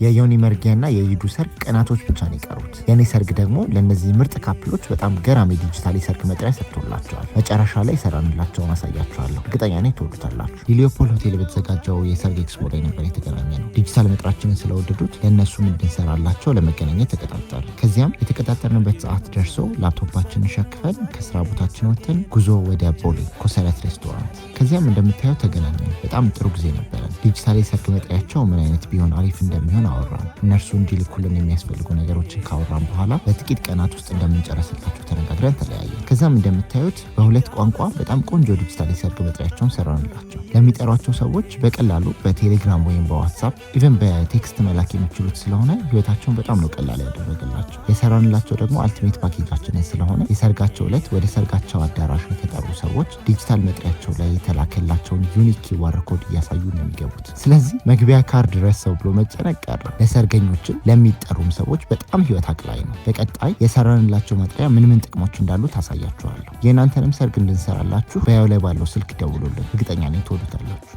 የዮኒ መርጊያና የይዱ ሰርግ ቀናቶች ብቻ ነው የቀሩት። የእኔ ሰርግ ደግሞ ለእነዚህ ምርጥ couple ኦች በጣም ገራሚ ዲጂታል የሰርግ መጥሪያ ሰርቶላቸዋል። መጨረሻ ላይ ሰራንላቸውን አሳያችኋለሁ። እርግጠኛ ነኝ ትወዱታላችሁ። ሊሊዮፖል ሆቴል በተዘጋጀው የሰርግ ኤክስፖ ላይ ነበር የተገናኘነው። ዲጂታል መጥሪያችንን ስለወደዱት ለእነሱም እንድንሰራላቸው ለመገናኘት ተቀጣጠርን። ከዚያም የተቀጣጠርንበት ሰዓት ደርሶ ላፕቶፓችንን ሸክፈን ከስራ ቦታችን ወጥተን ጉዞ ወደ ቦሌ ኮሰረት ሬስቶራንት። ከዚያም እንደምታየው ተገናኘን። በጣም ጥሩ ጊዜ ነበረን። ዲጂታል የሰርግ መጥሪያቸው ምን አይነት ቢሆን አሪፍ እንደሚሆን አወራን። እነርሱ እንዲልኩልን የሚያስፈልጉ ነገሮችን ካወራን በኋላ በጥቂት ቀናት ውስጥ እንደምንጨርስላቸው ተነጋግረን ተለያየን። ከዚያም እንደምታዩት በሁለት ቋንቋ በጣም ቆንጆ ዲጂታል የሰርግ መጥሪያቸውን ሰራንላቸው። ለሚጠሯቸው ሰዎች በቀላሉ በቴሌግራም ወይም በዋትሳፕ፣ even በ text መላክ የሚችሉት ስለሆነ ህይወታቸውን በጣም ነው ቀላል ያደረገላቸው። የሰራንላቸው ደግሞ ultimate package ኣችንን ስለሆነ የሰርጋቸው ዕለት ወደ ሰርጋቸው አዳራሽ የተጠሩ ሰዎች ዲጂታል መጥሪያቸው ላይ የተላከላቸውን unique QR code እያሳዩ ነው የሚገቡት። ስለዚህ መግቢያ ካርድ ረሳው ብሎ መጨነቅ ቀረ። ለሰርገኞችም ለሚጠሩም ሰዎች በጣም ህይወት አቅላይ ነው። በቀጣይ የሰራንላቸው መጥሪያ ምን ምን ጥቅሞች እንዳሉ ታሳያችኋለሁ። የእናንተንም ሰርግ እንድንሰራላችሁ bio ላይ ባለው ስልክ ደውሉልን። እርግጠኛ ነኝ ትወዱታላችሁ።